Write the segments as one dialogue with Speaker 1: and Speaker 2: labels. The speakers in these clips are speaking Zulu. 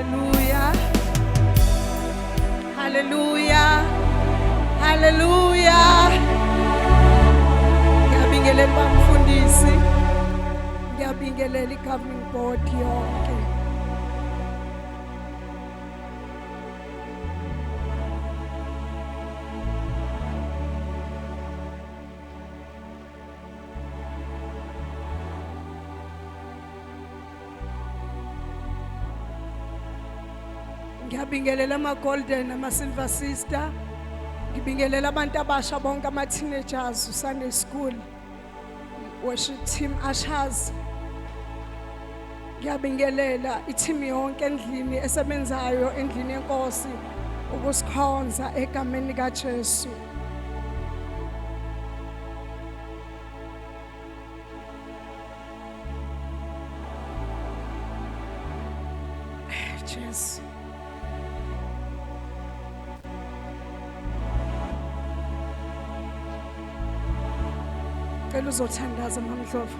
Speaker 1: Hallelujah. Hallelujah. Hallelujah. Ngiyabingelela bamfundisi. Ngiyabingelela i-governing board yonke. Ngiyabingelela ama-golden ama-silver sister. Ngibingelela abantu abasha bonke ama-teenagers, Sunday school, worship team, ushers. Ngiyabingelela i-team yonke endlini esebenzayo endlini yenkosi ukusikhonza egameni likaJesu. Jesu. Cela uzothandaza mamdlovu.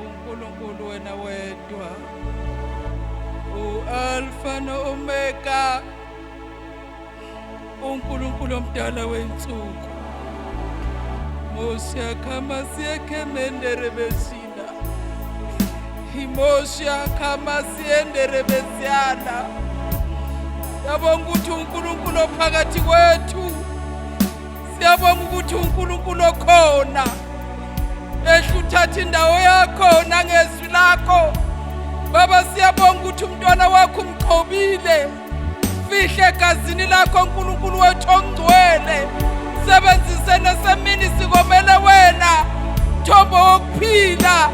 Speaker 2: uNkulunkulu wena wedwa uAlpha noOmega uNkulunkulu omdala wensuku Mosha kama siekemendere besina Imosha kama siendere besiana. Siyabonga ukuthi uNkulunkulu ophakathi kwethu, siyabonga ukuthi uNkulunkulu okhona ehla uthatha indawo yakho nangezwi lakho Baba. Siyabonga ukuthi umntwana wakho umgcobile, fihle egazini lakho uNkulunkulu wethu ongcwele. Sebenzise nasemini, sikomele wena mthombo wokuphila.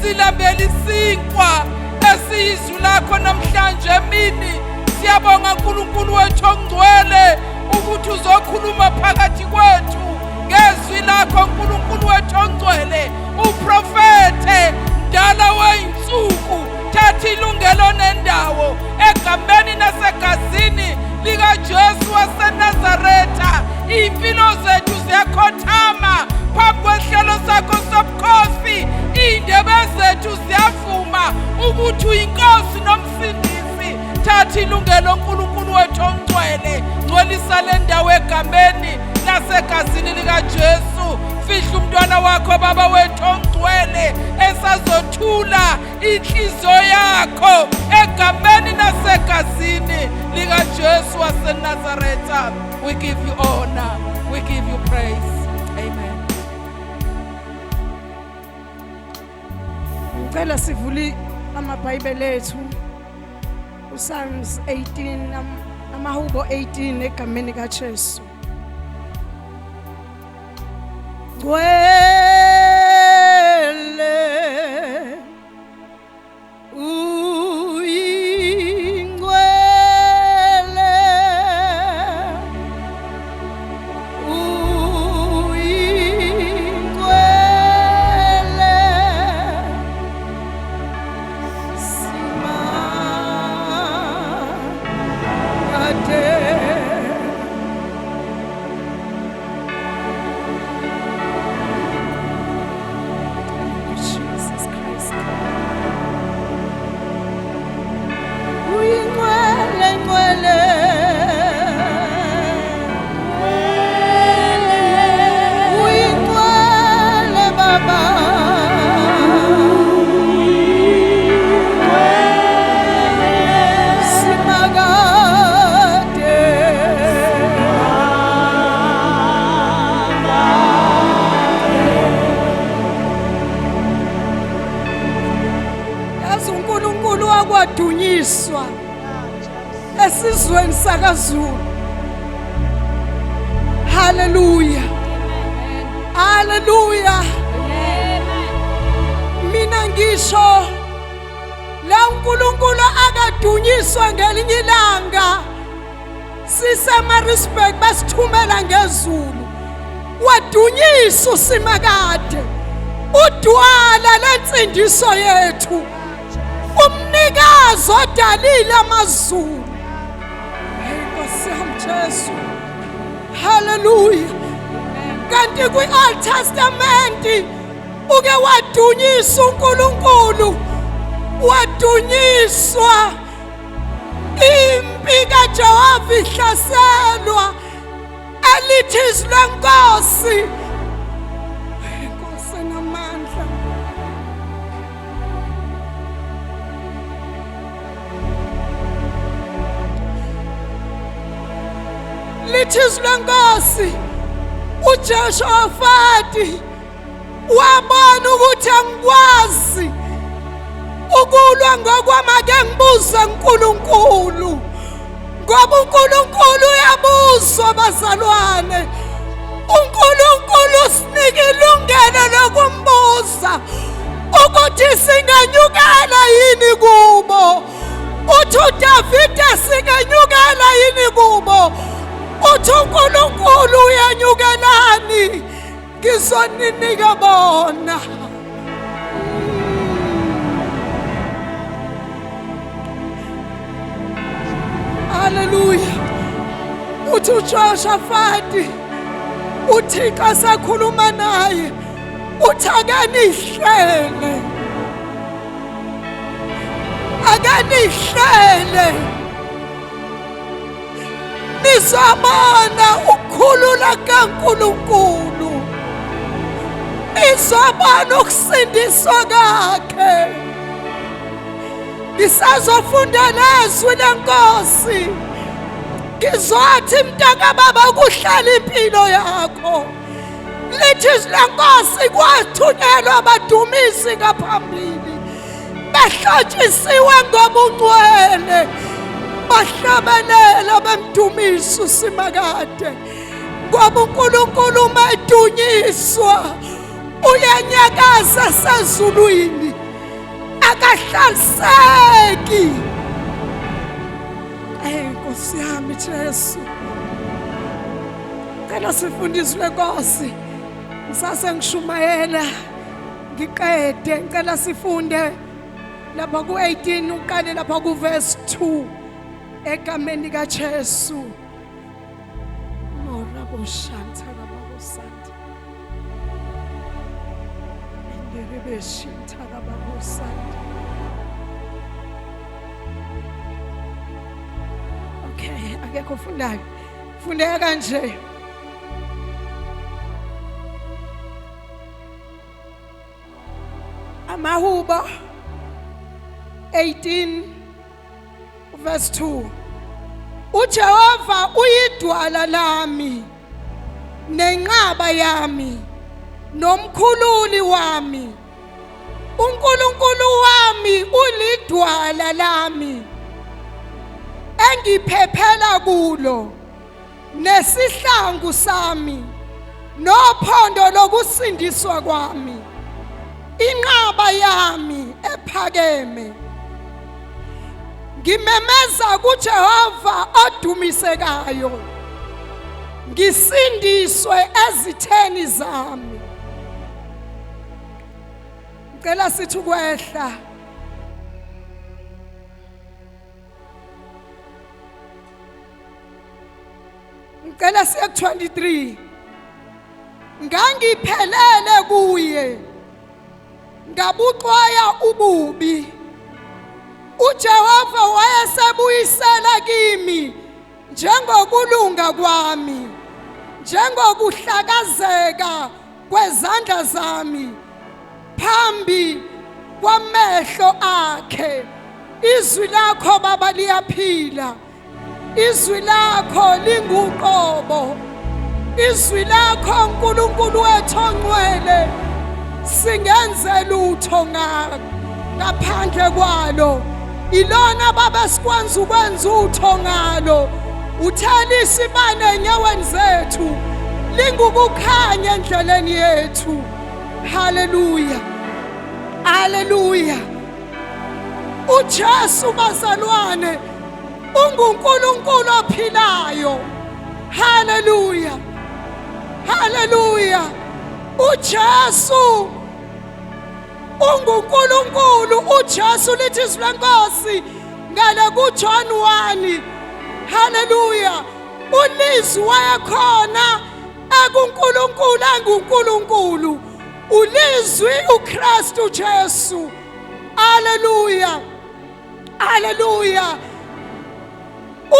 Speaker 2: Silambela isinkwa esiyizwi lakho namhlanje emini. Siyabonga uNkulunkulu wethu ongcwele ukuthi uzokhuluma phakathi kwethu ngezwi lakho uNkulunkulu wethu ongcwele. Uprofethe mdala weyinsuku, thatha ilungelo nendawo egameni nasegazini likaJesu waseNazaretha. Iy'mpilo zethu ziyakhothama phambi kwehlelo sakho sobukhosi, iy'ndebe zethu ziyavuma ukuthi uyinkosi nomsindisi. Thatha ilungelo uNkulunkulu wethu ongcwele, ngcwelisa le ndawo egameni nasegazini likaJesu. Fihla umntwana wakho baba wethu ongcwele esazothula inhliziyo yakho egameni nasegazini likaJesu waseNazaretha. We give you honor, we give you praise. Amen.
Speaker 1: Ngicela sivule amaBhayibheli ethu uPsalms 18, amahubo 18 egameni kaJesu. Ngcwele uyingcwele uyingcwele simakade. Jesus Christ. Uyingcwele ngcwele uyingcwele Baba. Simakade. Yazi uNkulunkulu wakwadunyiswa esizweni sakaZulu. Haleluya. Haleluya. Mina ngisho la uNkulunkulu akadunyiswa ngelinye ilanga siseMaritzburg basithumela ngezulu. Wadunyiswa uSimakade. Udwala lensindiso yethu. Umnikazi odalile amazulu. Hey Nkosi yami Jesu. Hallelujah. Kanti kwi-Old Testament uke wadunyiswa uNkulunkulu, wadunyiswa impi kaJehova ihlaselwa, elithi izwi lenkosi, Inkosi enamandla. Lithi izwi lenkosi, uJehoshafati wabona ukuthi angikwazi ukulwa ngokwami, ake ngibuze uNkulunkulu, ngoba uNkulunkulu uyabuzwa bazalwane. uNkulunkulu usinika ilungelo lokumbuza ukuthi singanyukela yini kubo. Uthi uDavide singanyukela yini kubo? Uthi uNkulunkulu uyanyukelani, ngizoninika bona. Haleluya. Uthi uJoshafati, uThixo asakhuluma naye, uthi akanihlele, akanihlele, nizobona ukukhulula kaNkulunkulu, nizobona ukusindiswa kwakhe. Ngisazofunda lezwi lenkosi, ngizothi mntakababa kuhlala impilo yakho. Lithi izwi lenkosi, kwathunyelwa abadumisi ngaphambili, behlotshisiwe ngobungcwele, bahlabelela bemdumisa uSimakade, ngoba uNkulunkulu uma edunyiswa uyanyakaza sezulwini, akahlaliseki. Ey Nkosi yami Jesu, cela sifunde izwi lenkosi. Ngisase ngishumayela ngiqede, ngicela sifunde lapha ku-18, uqale lapha ku-verse 2 egameni likaJesu. Moraboshantarababosanta enderebeshintarababosanta. Okay, akekho ofundayo. Fundeka kanje. Amahubo 18 verse 2. uJehova uyidwala lami nenqaba yami nomkhululi wami, uNkulunkulu wami ulidwala lami engiphephela kulo, nesihlangu sami nophondo lokusindiswa kwami, inqaba yami ephakeme. Ngimemeza kuJehova odumisekayo, ngisindiswe ezitheni zami. Ngicela sithi ukwehla. Ngicela siye ku-23. Ngangiphelele kuye, ngabuxwaya ububi. uJehova wayesebuyisela kimi njengokulunga kwami, njengokuhlakazeka kwezandla zami phambi kwamehlo akhe. Izwi lakho Baba liyaphila, izwi lakho linguqobo, izwi lakho uNkulunkulu wethu ongcwele, singenze lutho ngaphandle kwalo. Ilona Baba sikwenza ukwenza utho ngalo. Uthela isibane enyaweni zethu, lingukukhanya endleleni yethu. Haleluya, haleluya. uJesu bazalwane unguNkulunkulu ophilayo. Haleluya, haleluya. uJesu unguNkulunkulu. uJesu lithi izwi lenkosi ngale kuJohn 1. Haleluya. Ulizwi wayekhona ekuNkulunkulu enguNkulunkulu. Ulizwi uKristu Jesu. Haleluya. Haleluya.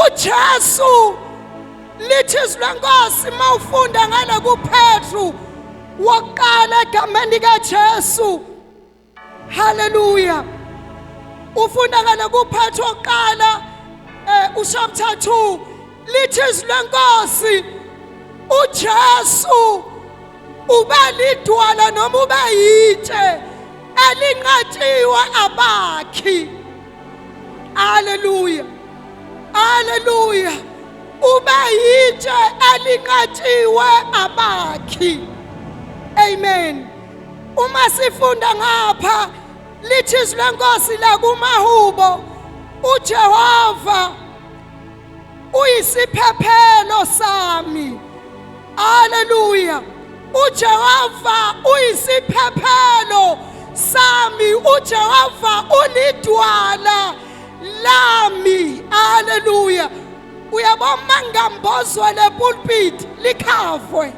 Speaker 1: UJesu lithi izwi lenkosi mawufunda ngale kuPetru wokuqala egameni likaJesu. Haleluya. Ufunda ngale kuPetru wokuqala uchapter 2 lithi izwi lenkosi uJesu ube lidwala noma ube yitshe elinqatshiwe abakhi. Haleluya. Haleluya. Ube yitshe elinqatshiwe abakhi. Amen. Uma sifunda ngapha lithi izwi lenkosi la kumahubo uJehova uyisiphephelo sami. Haleluya. uJehova uyisiphephelo sami. uJehova ulidwala lami. Haleluya. Uyabona mangambozwa le pulpit likhavwe.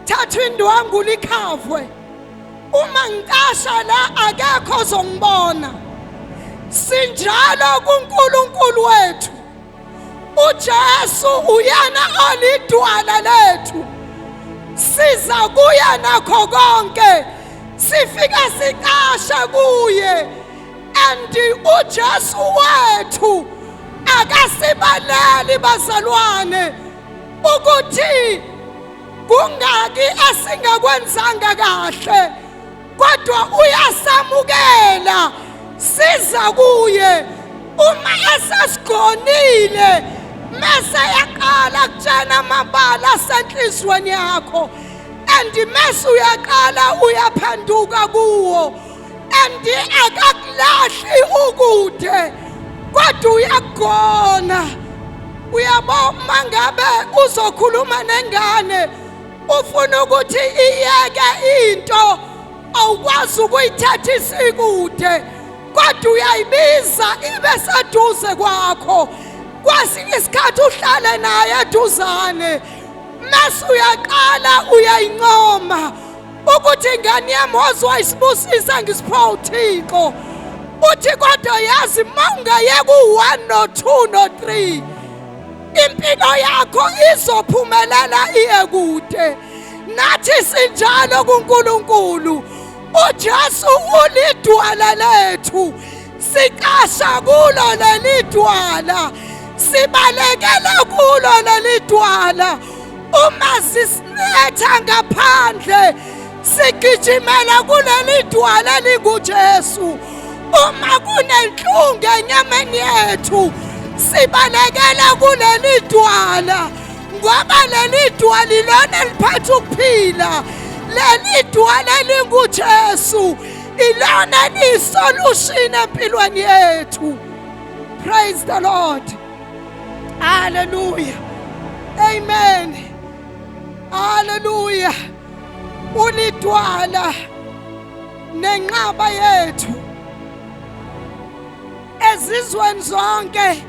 Speaker 1: Thatha indwangu likhavwe. Uma ngicasha la akekho ozongibona. Sinjalo kuNkulunkulu wethu. uJesu uyena olidwala lethu. Siza kuye nakho konke. Sifika sicashe kuye. And uJesu wethu akasibaleli bazalwane ukuthi kungaki esingakwenzanga kahle kodwa uyasamukela siza kuye uma esesigonile mese yaqala kutshena amabala asenhlizweni yakho and mese uyaqala uyaphenduka kuwo and akakulahli ukude kodwa uyakugona. Uyabo mangabe uzokhuluma nengane ufuna ukuthi iyeke into awukwazi ukuyithatha isikude kodwa uyayibiza ibe seduze kwakho. Kwesinye isikhathi uhlale naye eduzane mase uyaqala uyayincoma ukuthi ingane yami wazwa isibusisa ngisipha uThixo. Uthi kodwa yazi mawungayeka u1 no2 no3 impilo yakho izophumelela iye kude. Nathi sinjalo kuNkulunkulu. uJesu ulidwala lethu, sicasha kulo leli dwala, sibalekela kulo leli dwala. Uma sisinetha ngaphandle sigijimela kuleli dwala linguJesu. Uma kunenhlungu enyameni yethu sibalekela kuleli dwala, ngoba leli dwala ilona eliphethe ukuphila. Leli dwala linguJesu ilona eliyisolution empilweni yethu. Praise the Lord. Hallelujah. Amen. Hallelujah. Ulidwala nenqaba yethu ezizweni zonke.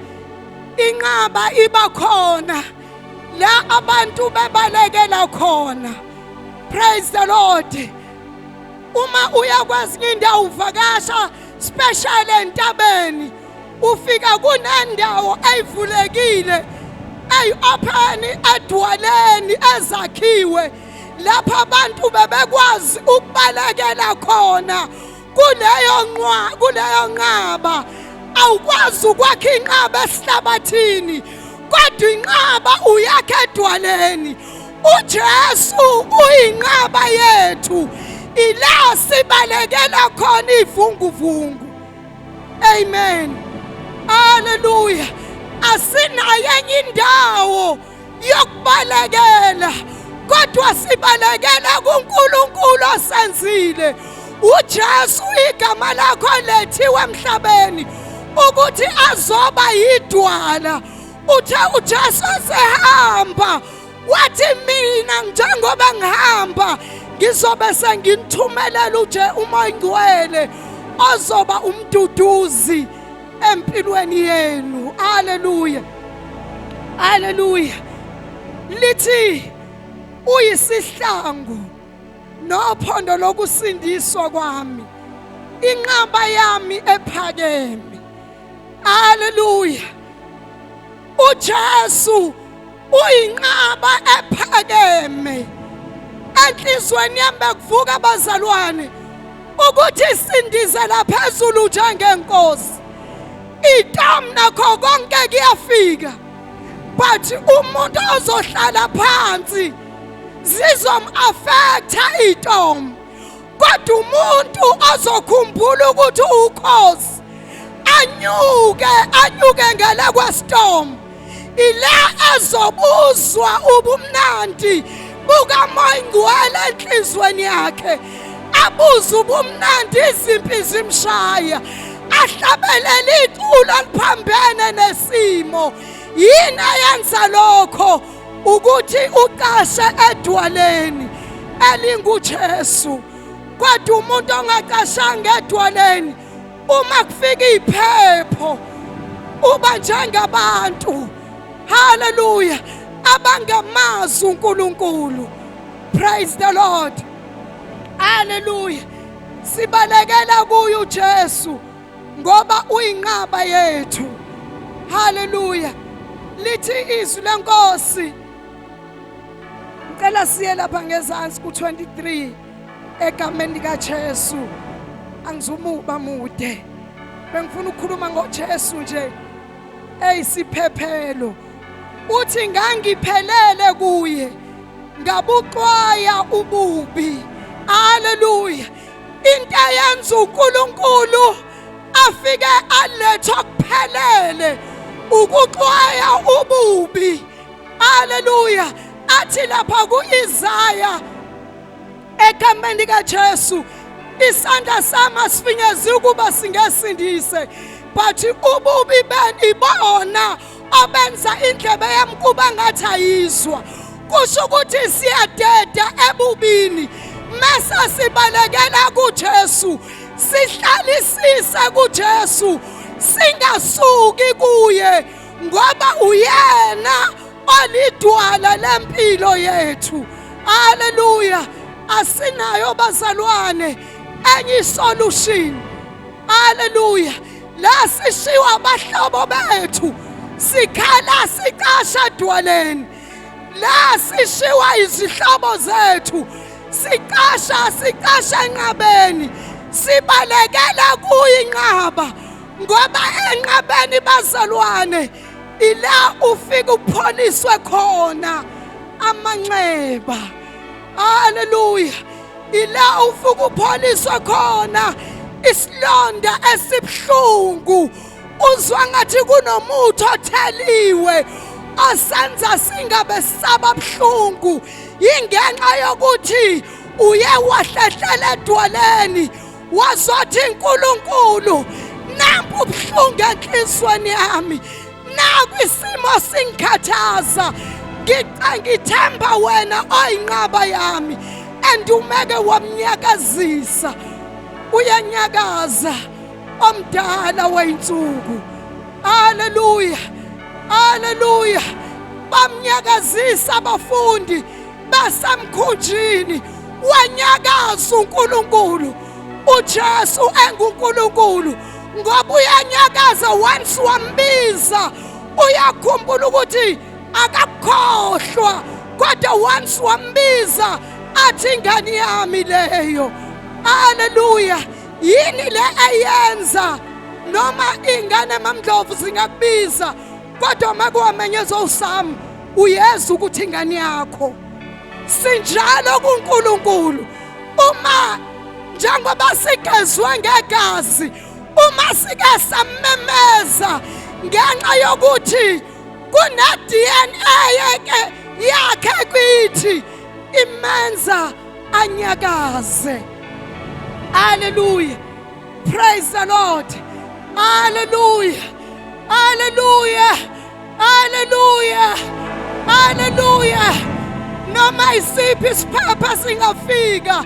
Speaker 1: Inqaba iba khona la abantu bebalekela khona. Praise the Lord. Uma uya kwezinye indawo uvakasha special entabeni ufika kunendawo eyivulekile eyi-open edwaleni ezakhiwe lapho abantu bebekwazi ukubalekela khona kuleyo nqwa kuleyo nqaba. Awukwazi ukwakha inqaba esihlabathini kodwa inqaba uyakha edwaleni. uJesu uyinqaba yethu, ila sibalekela khona ivunguvungu. Amen. Hallelujah. Asinayo enye indawo yokubalekela kodwa sibalekela kuNkulunkulu osenzile. uJesu igama lakho lethiwe emhlabeni ukuthi azoba yidwala. Uthe uJesu esehamba wathi mina njengoba ngihamba ngizobe senginithumelela uje uMoya Ngcwele ozoba umduduzi empilweni yenu. Haleluya. Haleluya. Lithi uyisihlangu nophondo lokusindiswa kwami, inqaba yami ephakeme. Haleluya. UJesu uyinqaba ephakeme. Enhlizweni yami bekuvuka abazalwane ukuthi sindizela phezulu njengenkosi. Itam nakho konke kuyafika, but umuntu ozohlala phansi zizom-affecta itom, kodwa umuntu ozokhumbula ukuthi ukhosi anyuke anyuke ngele kwestorm, ila ezobuzwa ubumnandi bukaMoya Ngcwele enhlizweni yakhe, abuze ubumnandi izimpi zimshaya, ahlabelele iculo eliphambene nesimo. Yini eyenza lokho? Ukuthi uqashe edwaleni elinguJesu. Kodwa umuntu ongaqashanga edwaleni, uma kufika iphepho uba njengabantu, haleluya, abangamazi uNkulunkulu. Praise the Lord. Haleluya. Sibalekela kuye uJesu ngoba uyinqaba yethu. Haleluya. Lithi izwi lenkosi, ngicela siye lapha ngezansi ku-23 egameni likaJesu. Angizumuba mude, bengifuna ukukhuluma ngoJesu nje eyisiphephelo. Uthi ngangiphelele kuye, ngabuxwaya ububi. Haleluya. Into eyenza uNkulunkulu afike alethe okuphelele ukuxwaya ububi. Haleluya. Athi lapha kuIsaya egameni likaJesu, isandla sami asifinyezi ukuba singesindise, but ububi benibona obenza indlebe yami kuba ngathi ayizwa. Kusho ukuthi siyadeda ebubini mase sibalekela kuJesu, sihlalisise kuJesu, singasuki kuye, ngoba uyena olidwala lempilo yethu. Haleluya. Asinayo bazalwane enye solution. Haleluya. La sishiwa abahlobo bethu, sikhala sicasha edwaleni. La sishiwa izihlobo zethu, sicasha sicasha enqabeni, sibalekela kuyinqaba, ngoba enqabeni bazalwane ila ufika upholiswe khona amanxeba. Haleluya. Ila ufika upholiswe khona isilonda esibuhlungu, uzwa ngathi kunomuthi otheliwe osenza singabe saba buhlungu, ingenxa yokuthi uye wahlehlela edwaleni wazothi uNkulunkulu nampu ubuhlungu enhlizweni yami, naku isimo singikhathaza, ngithemba wena oyinqaba yami. And umeke wamnyakazisa, uyanyakaza omdala weyinsuku. Haleluya, haleluya. Bamnyakazisa abafundi basemkhunjini, wanyakaza uNkulunkulu. uJesu enguNkulunkulu ngoba uyanyakaza. Once wambiza uyakhumbula ukuthi akakhohlwa, kodwa once wambiza athi ingane yami leyo. Haleluya. Yini le eyenza noma ingane mamndlovu zingakubiza, kodwa makuwamenyeza usami uyeza ukuthi ingane yakho? Sinjalo kuNkulunkulu. Uma njengoba sigezwe ngegazi, uma sike samemeza ngenxa yokuthi kune DNA yakhe kithi, imenza anyakaze. Hallelujah. Praise the Lord. Hallelujah. Hallelujah. Hallelujah. Hallelujah. Noma isiphi isiphepha singafika,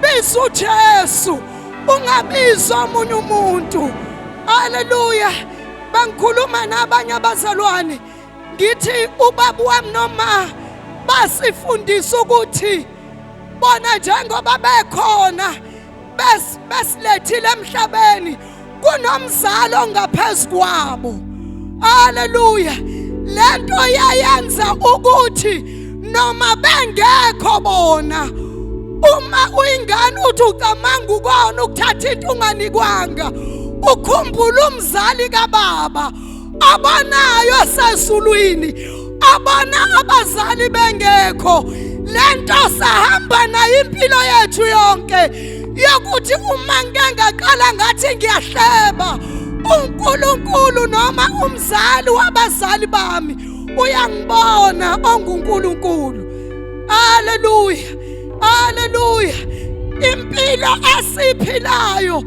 Speaker 1: biza uJesu, ungabizwa omunye umuntu. Hallelujah. Bangikhuluma nabanye abazalwane, Ngithi ubaba wami noma basifundisa ukuthi bona njengoba bekhona besilethile emhlabeni kunomzali ongaphezulu kwabo. Haleluya. Lento yayenza ukuthi noma bengekho bona, uma uyingane uthi ucamanga ukona ukuthatha into unganikwanga, ukhumbula umzali kababa abonayo sezulwini, abona abazali bengekho. Lento sahamba nayo impilo yethu yonke yokuthi uma ngike ngaqala ngathi ngiyahleba, uNkulunkulu noma umzali wabazali bami uyangibona onguNkulunkulu. Haleluya, haleluya. Impilo esiphilayo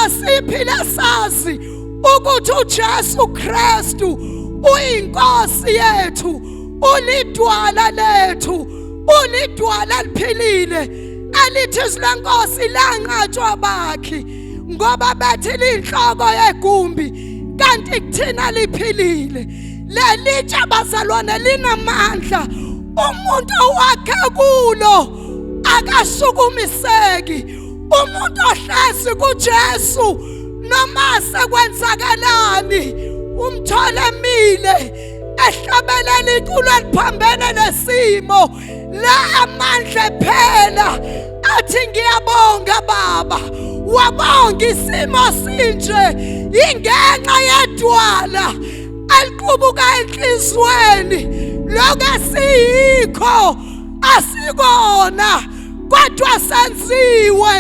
Speaker 1: asiphile sazi ukuthi uJesu Kristu uyinkosi yethu, ulidwala lethu, ulidwala eliphilile elithi izwi lenkosi lanqatshwa bakhi ngoba bethi linhloko yegumbi, kanti kuthina liphilile. Lelitshe bazalwane linamandla, umuntu owakhe kulo akashukumiseki. Umuntu ohlezi kuJesu noma sekwenzakalani umthole emile ehlabelela iculo eliphambene nesimo la amandla phela athi ngiyabonga baba, wabonga isimo sinje ingenxa yedwala aliqubuka enhlizweni. Lokho esiyikho asikona kodwa senziwe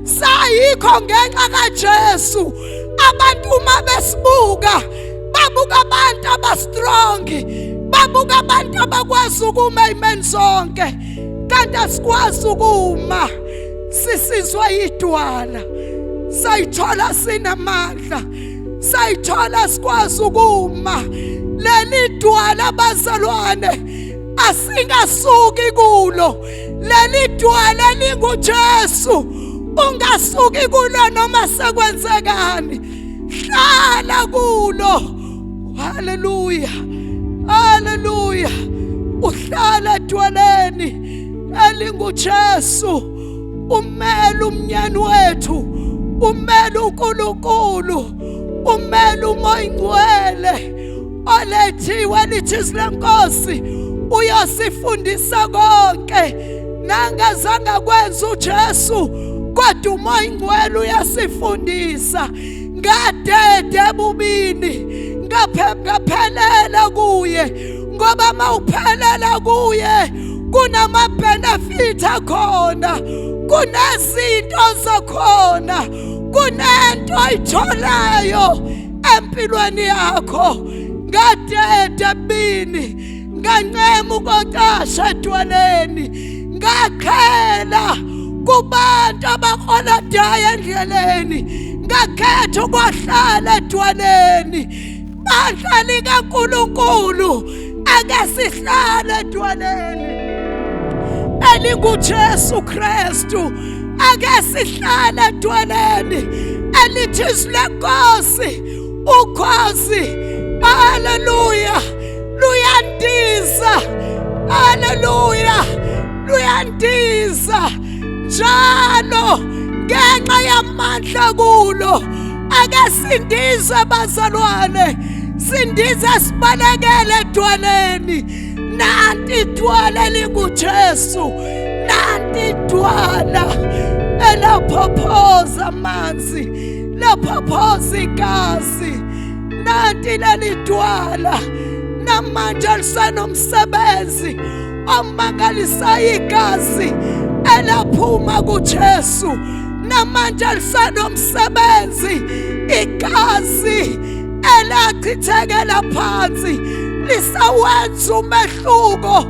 Speaker 1: sayikho ngenxa kaJesu. Abantu uma besibuka babuka abantu abastrong, babuka abantu abakwazi ukuma imeni zonke, kanti asikwazi ukuma, sisizwe idwala. Sayithola sinamandla, sayithola sikwazi ukuma. Leli dwala bazalwane asingasuki kulo, leli dwala linguJesu, ungasuki kulo noma sekwenzekani, hlala kulo. Haleluya, haleluya. Uhlala edwaleni elinguJesu, umele umnyeni wethu, umele uNkulunkulu, umele uMoya Ingcwele olethiwe lithi izwi lenkosi uyosifundisa konke nangazange kwenza uJesu, kodwa uMoya Ingcwele uyasifundisa. Ngadede ebubini ngaphelela kuye, ngoba mawuphelela kuye kunama benefit akhona, kunezinto zakhona, kunento oyitholayo empilweni yakho. Ngadede ebubini, ngancema ukocasha edwaleni, ngaqhela kubantu abakrolodayo endleleni, ngakhetha ukwahlala edwaleni. Bandla likaNkulunkulu, ake sihlale edwaleni elinguJesu Kristu, ake sihlale edwaleni elithi izwi lenkosi ukhozi. Haleluya, luyandiza, haleluya, luyandiza njalo ngenxa yamandla kulo. Ake sindize bazalwane, sindize sibalekele edwaleni. Nanti idwala elinguJesu, nanti idwala elaphophoza amanzi, laphophoza igazi. Nanti leli dwala namanje lisenomsebenzi omangalisayo, igazi elaphuma kuJesu namanje lisenomsebenzi, igazi elachithekela phansi lisawenza umehluko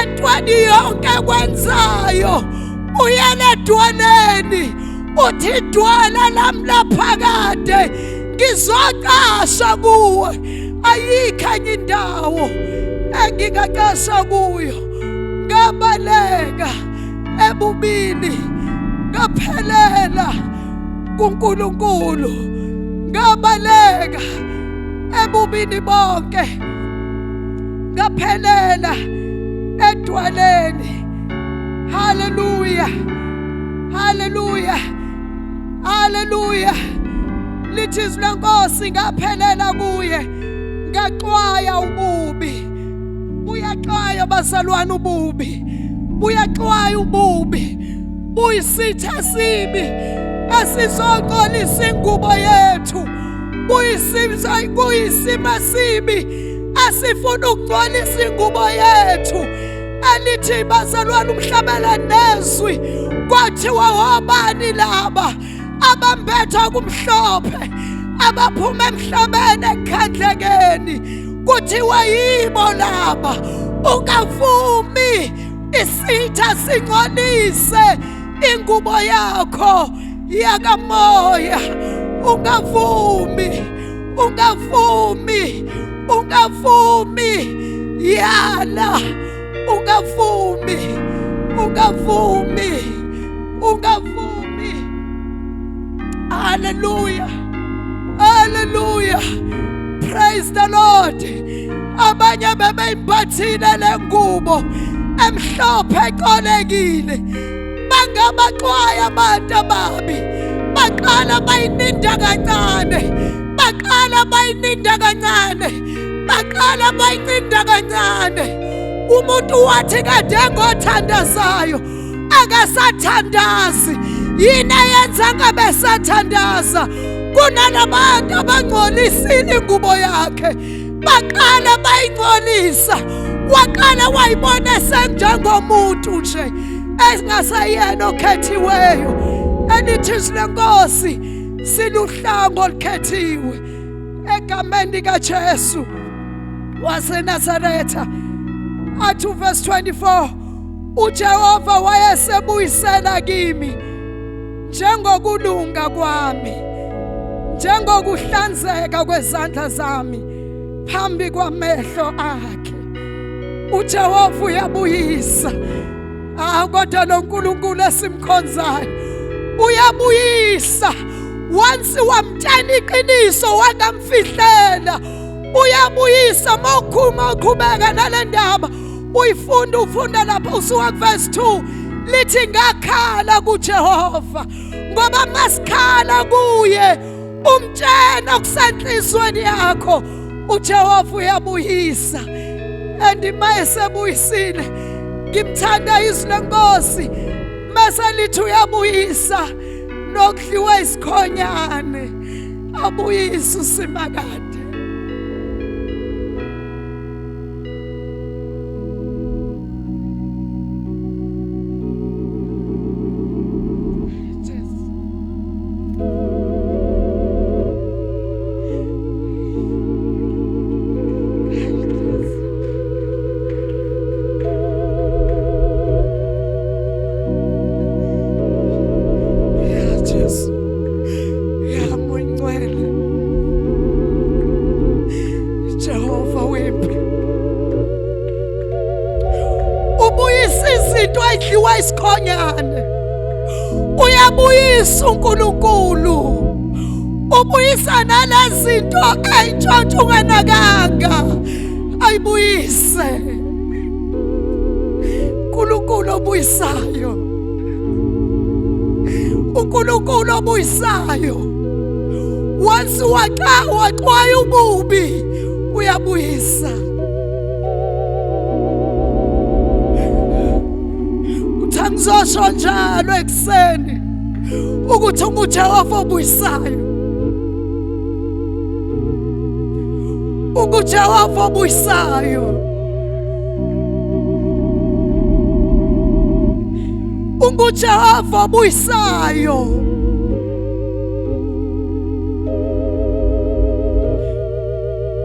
Speaker 1: entweni yonke kwenzayo. Buyela edwaleni uthi idwala lami laphakade ngizocasha kuwe, ayikho enye indawo engingacasha kuyo. Ngabaleka ebubini ngaphelela kuNkulunkulu, ngabaleka ebubini bonke Ngaphelela edwaleni. Haleluya, haleluya, haleluya. Lithi izwi lenkosi, ngaphelela kuye, ngaxwaya ububi. Buyaxwaya bazalwane ububi, buyaxwaya ububi, buyisitha esibi esizongcolisa ingubo yethu, buyisimo esibi asifuna ukungcolisa ingubo yethu. Elithi bazalwane umhlabela nezwi, kwathiwa obani laba abambetha kumhlophe, abaphuma emhlabeni ekukhandlekeni, kuthiwa yibo laba. Ungavumi isitha singcolise ingubo yakho yakamoya. Ungavumi, ungavumi, ungavumi, yala. Ungavumi, ungavumi, ungavumi. Hallelujah, hallelujah, praise the Lord. Abanye bebeyimbathile le ngubo emhlophe ecolekile, bangabaxwaya abantu ababi, baqala bayininda kancane, baqala bayininda kancane, baqala bayincinda kancane. Umuntu wathi kade ngothandazayo akasathandazi. Yini eyenza ngabe sathandaza? Kunalabantu abangcolisile ingubo yakhe, baqala bayingcolisa. Waqala wayibona senjengomuntu nje engaseyena okhethiweyo. Elithi izwi lenkosi, siluhlango olukhethiwe egameni likaJesu waseNazaretha. Athi verse 24, uJehova wayesebuyisela kimi njengokulunga kwami, njengokuhlanzeka kwezandla zami phambi kwamehlo akhe. uJehova uyabuyisa. Ah, kodwa lo nkulunkulu esimkhonzayo uyabuyisa. Once wamtshela iqiniso wangamfihlela, uyabuyisa. Mawukhuma uqhubeka nale ndaba uyifunda, ufunda lapha usuka verse 2, lithi ngakhala kuJehova, ngoba masikhala kuye umtshena okusenhlizweni yakho, uJehova uyabuyisa. And mayesebuyisile, ngimthanda izwi lenkosi mase lithi uyabuyisa nokudliwa isikhonyane, abuyise uSimakade. Isikhonyane uyabuyisa uNkulunkulu, ubuyisa nalezinto eyintshontsho unganakanga, ayibuyise. uNkulunkulu obuyisayo, uNkulunkulu obuyisayo. Once waxwaya ububi, uyabuyisa. Ngizosho njalo ekuseni ukuthi unguJehova obuyisayo, unguJehova obuyisayo, unguJehova obuyisayo.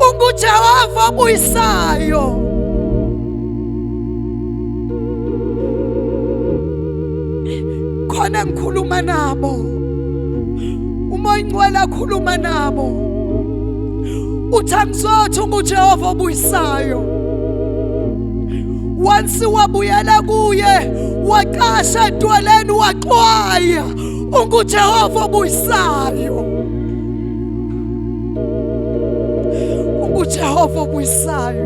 Speaker 1: UnguJehova obuyisayo. Khona ngikhuluma nabo, uMoya oNgcwele akhuluma nabo, uthi angizothi unguJehova obuyisayo. Once wabuyela kuye, waqasha edwaleni, waxwaya, unguJehova obuyisayo, unguJehova obuyisayo.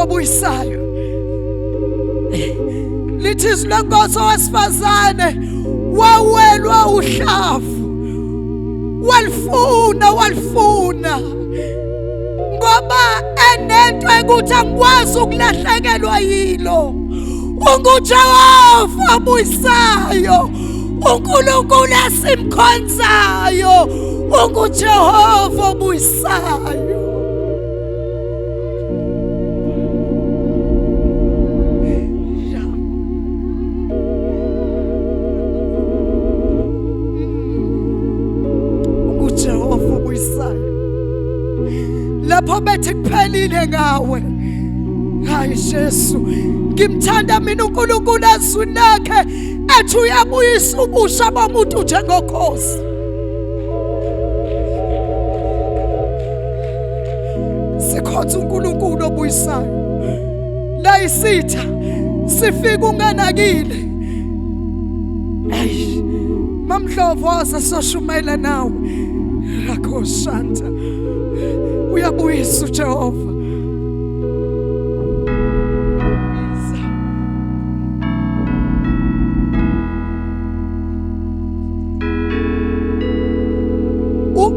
Speaker 1: obuyisayo. Lithi izwi lenkosi, owesifazane wawelwa uhlavu, walifuna walifuna, ngoba enento ekuthi angikwazi ukulahlekelwa yilo. UnguJehova obuyisayo, uNkulunkulu esimkhonzayo, unguJehova obuyisayo. UnguJehova obuyisayo. Lapho bethi kuphelile ngawe, hayi Jesu, ngimthanda mina uNkulunkulu ezwini lakhe ethi uyabuyisa ubusha bomuntu njengokhozi. Sikhonza uNkulunkulu obuyisayo. La isitha sifika unganakile. Hey, Mamdlovo asasoshumayela nawe. Rakoshanta. Uyabuyisa uJehova.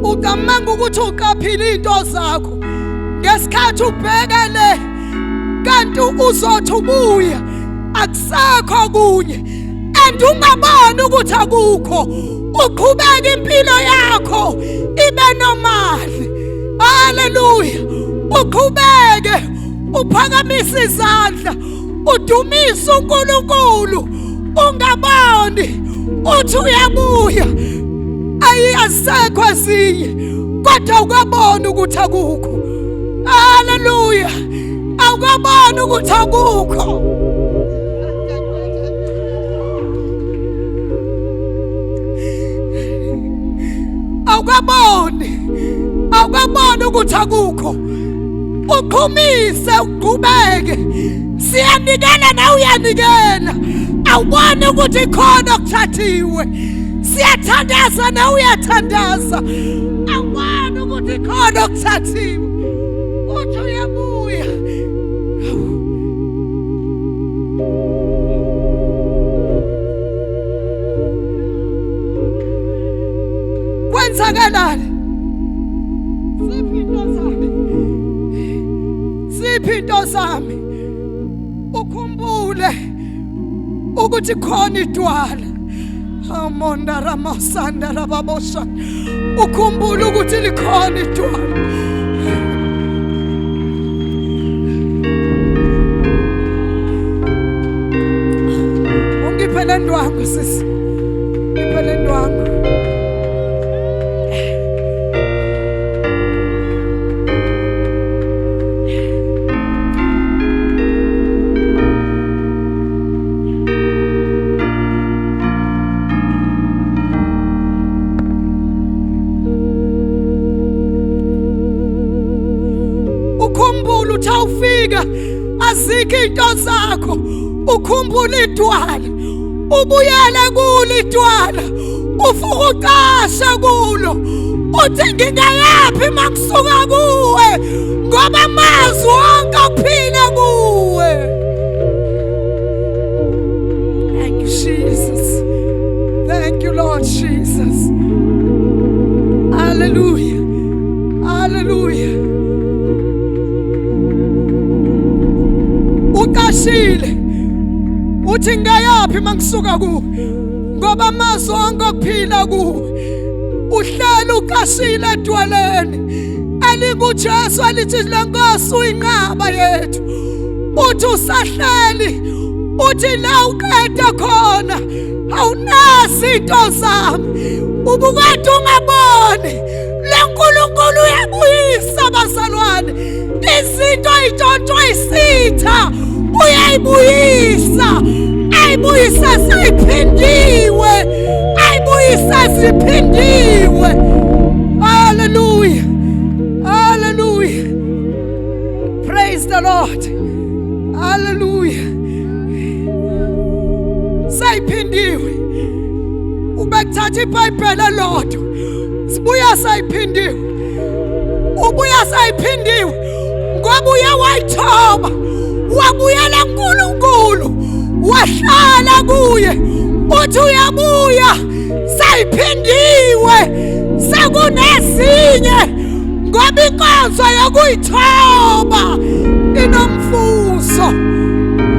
Speaker 1: Ucabanga ukuthi uqaphile into zakho ngesikhathi ubhekele, kanti uzothi ubuya akusekho kunye, and ungaboni ukuthi akukho. Uqhubeka impilo yakho ibe nomali. Haleluya. Uqhubeke uphakamise izandla udumise uNkulunkulu, ungaboni uthi uyabuya ayisekho ezinye, kodwa ukabona ukuthi akukho. Haleluya. Awukaboni ukuthi akukho. Awukaboni, awukaboni ukuthi akukho. Uqhumise uqhubeke. Siyanikela nawe uyanikela. Awuboni ukuthi khona okuthathiwe. Siyathandaza nawe uyathandaza. Awuboni ukuthi khona okuthathiwe. Uthi uyabuya. Kwenzakalani? Siphi into zami? Siphi into zami? Ukhumbule ukuthi khona idwala. Amonda ramasanda rababosha. Ukhumbule ukuthi likhona idwala. Ungiphe le ndwangu sisi. Ngiphe le ndwangu. Ukhumbule uthi awufika azikho into zakho. Ukhumbule idwala, ubuyele kulo idwala, ufuka uqashe kulo, uthi ngingayaphi makusuka kuwe, ngoba amazwi wonke akuphila kuwe. Thank you Jesus. Thank you Lord Jesus. Hallelujah. Hallelujah. Uqashile uthi ngayaphi mangisuka kuwe, ngoba amazwi onke okuphila kuwe. Uhlala uqashile edwaleni elinguJesu elithi lenkosi uyinqaba yethu. Uthi usahleli, uthi la uqeda khona awunazi into zami, ubukade ungaboni. Le nkulunkulu uyabuyisa bazalwane, izinto ayitshontshwa isitha uyayibuyisa, ayibuyisa seyiphindiwe, ayibuyisa siphindiwe. Hallelujah. Hallelujah. Praise the Lord. Hallelujah. Sayiphindiwe. Ubekuthatha iBhayibheli elodwa, sibuya sayiphindiwe. Ubuya sayiphindiwe ngoba uye wayithoba, Wabuyela kuNkulunkulu, wahlala kuye. Uthi uyabuya, seyiphindiwe, sekunezinye, ngoba inkonzo yokuyithoba inomfuso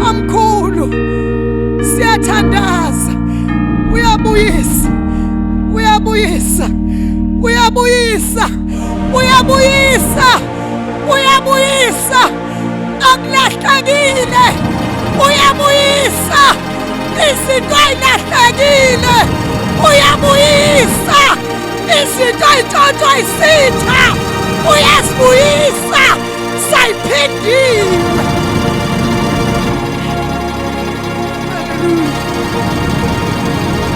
Speaker 1: omkhulu. Siyathandaza, uyabuyisa, uyabuyisa, uyabuyisa, uyabuyisa, uyabuyisa akulahlekile, uyabuyisa izinto ezilahlekile, uyabuyisa izinto ey'ntshontshwa isitha, uyazibuyisa, sayiphindiwe. Hallelujah.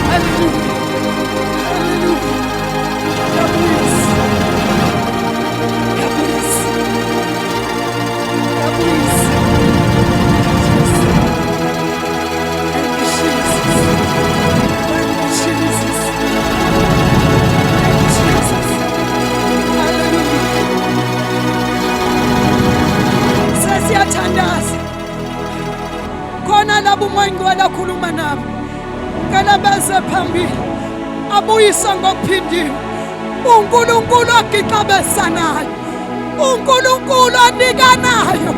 Speaker 1: Hallelujah. Hallelujah. Uyabuyisa. Uyabuyisa. Uyabuyisa. Thank you, Jesus. Thank you, Jesus. Thank you, Jesus. Hallelujah. Sesiyathandaza. Khona labo uMoya Ngcwele akhuluma nabo. Cela beze phambili. Abuyise ngokuphindiwe. uNkulunkulu agixabesanayo. uNkulunkulu anikanayo.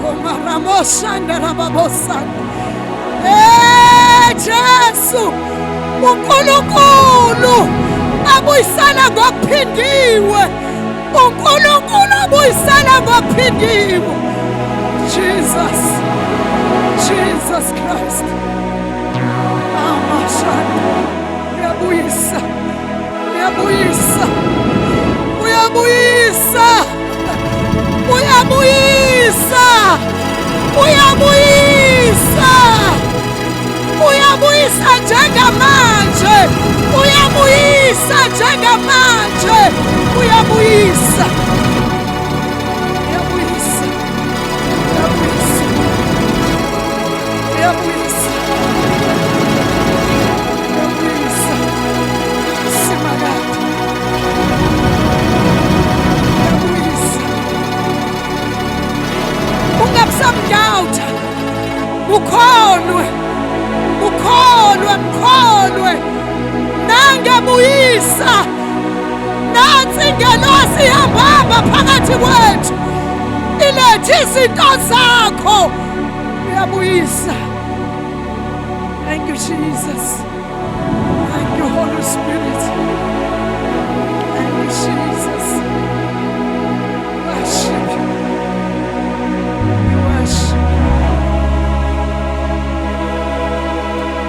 Speaker 1: Omaramoshanda rababosana. Eh Jesu, uNkulunkulu abuyisela ngokuphindiwe. uNkulunkulu abuyisela ngokuphindiwe. Jesus. Jesus Christ. Amashanda. Uyabuyisa. Uyabuyisa. Uyabuyisa. Uyabuyisa. Uyabuyisa. Uyabuyisa njengamanje. Uyabuyisa njengamanje. Uyabuyisa. Uyabuyisa. Uyabuyisa. Uyabuyisa. Uyabuyisa. Simakade. Uyabuyisa. Ungabusamdoubta. Ukholwe. Ukholwe, mkholwe. Nangebuyisa. Nansi ingelosi ihambahamba phakathi kwethu. Ilethe izinto zakho. Uyabuyisa. Thank you, Jesus. Thank you, Holy Spirit. Thank you, Jesus. Worship you. We worship you.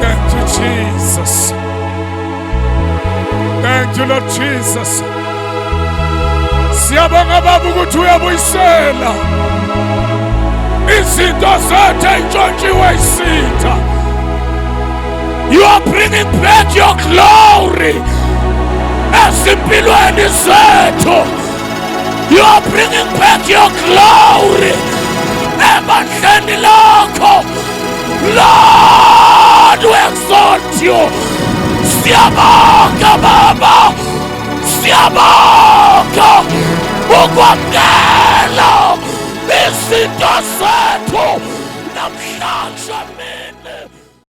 Speaker 3: Thank you, Jesus. Thank you, Lord Jesus. Siyabonga Baba ukuthi uyabuyisela izinto zethu ey'ntshontshiwe isitha. You are bringing back your glory ezimpilweni zethu. You are bringing back your glory ebandleni lakho. Lord, we exalt you. Siyabonga Baba, siyabonga ukwamukela izinto zethu.